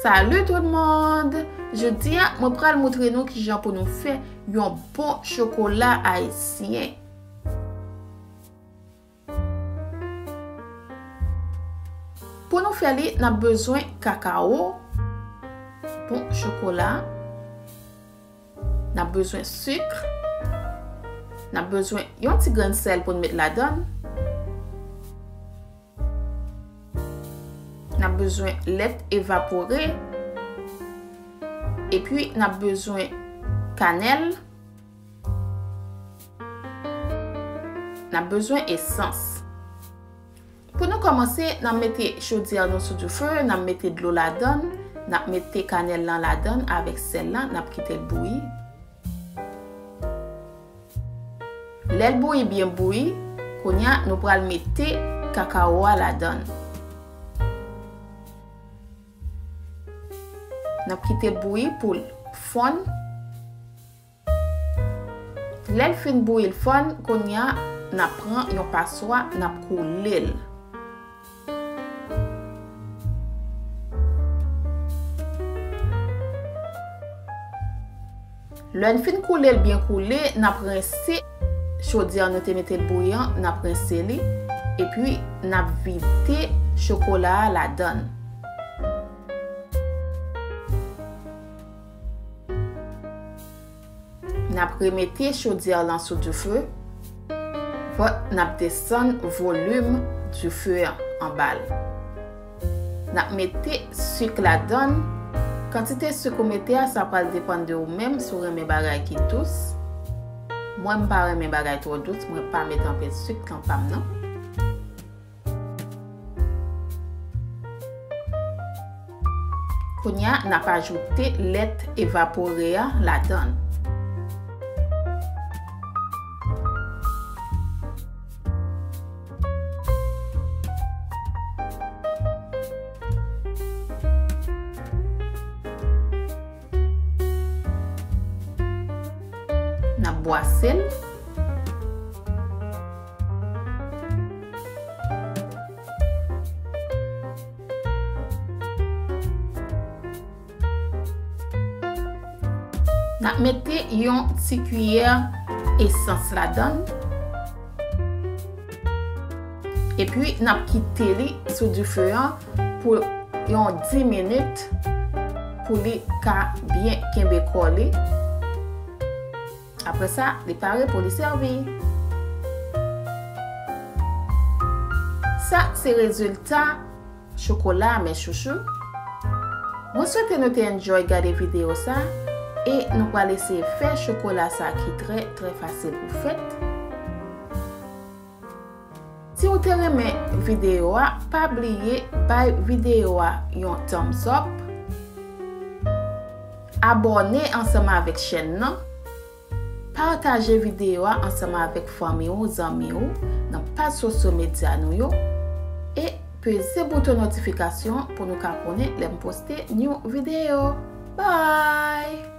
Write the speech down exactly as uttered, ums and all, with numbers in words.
Salut tout le monde! Jodi a, mwen pral montre nou kijan pou nou fè yon bon chokola ayisyen. Pou nou fè li, n ap bezwen kakao, bon chokola, n ap bezwen sik, n ap bezwen yon ti grenn sèl pou n met ladan l, n ap bezwen lèt evapore, epi n ap bezwen kanèl, n ap bezwen esans. Pou nou kòmanse, n ap mete chodyè nou sou dife, n ap mete dlo ladan l, n ap mete kanèl lan ladan l avèk sèl lan, n ap kite l bouyi. Lè l bouyi byen bouyi, kounye a nou pral mete kakao a ladan l. N ap kite l bouyi pou l fonn. Lè l fin bouyi, l fonn, kounye a n ap pran yon paswa, n ap koule l. Lè n fin koule l byen koule, n ap rense chodyè nou te mete l bouyi an, n ap rense li, epi n ap vide chokola a ladan l. N ap remete chodyè lan sou dife, but n ap desann volim dife an anba l. N ap mete sik ladan l. Kantite sik ou mete a, sa pral depann de ou menm, si w renmen bagay ki dous. Mwen, m pa renmen bagay twò dous, mwen pa met anpil sik nan pa m nan. Kounye a, n ap ajoute lèt evapore a ladan l. N ap bwase l. N ap mete yon ti kiyè esans ladan l. Epi, n ap kite li sou dife an pou yon dis minit pou li ka byen kenbe kò li. Apre sa, li pare pou li sèvi. Sa se rezilta chokola, mes chouchous. Mwen swete nou te enjoy gade videyo sa, e nou pral eseye fè chokola sa ki trè, trè fasil pou fèt. Si w te renmen videyo a, pa bliye bay videyo a yon thumbs up, abòne ansanm avèk chèn nan, pataje videyo a ansanm avèk fanmi w, zanmi w, nan paj sosyo medya nou yo, e peze bouton notifikasyon pou nou ka konnen lè m poste new videyo. Bye!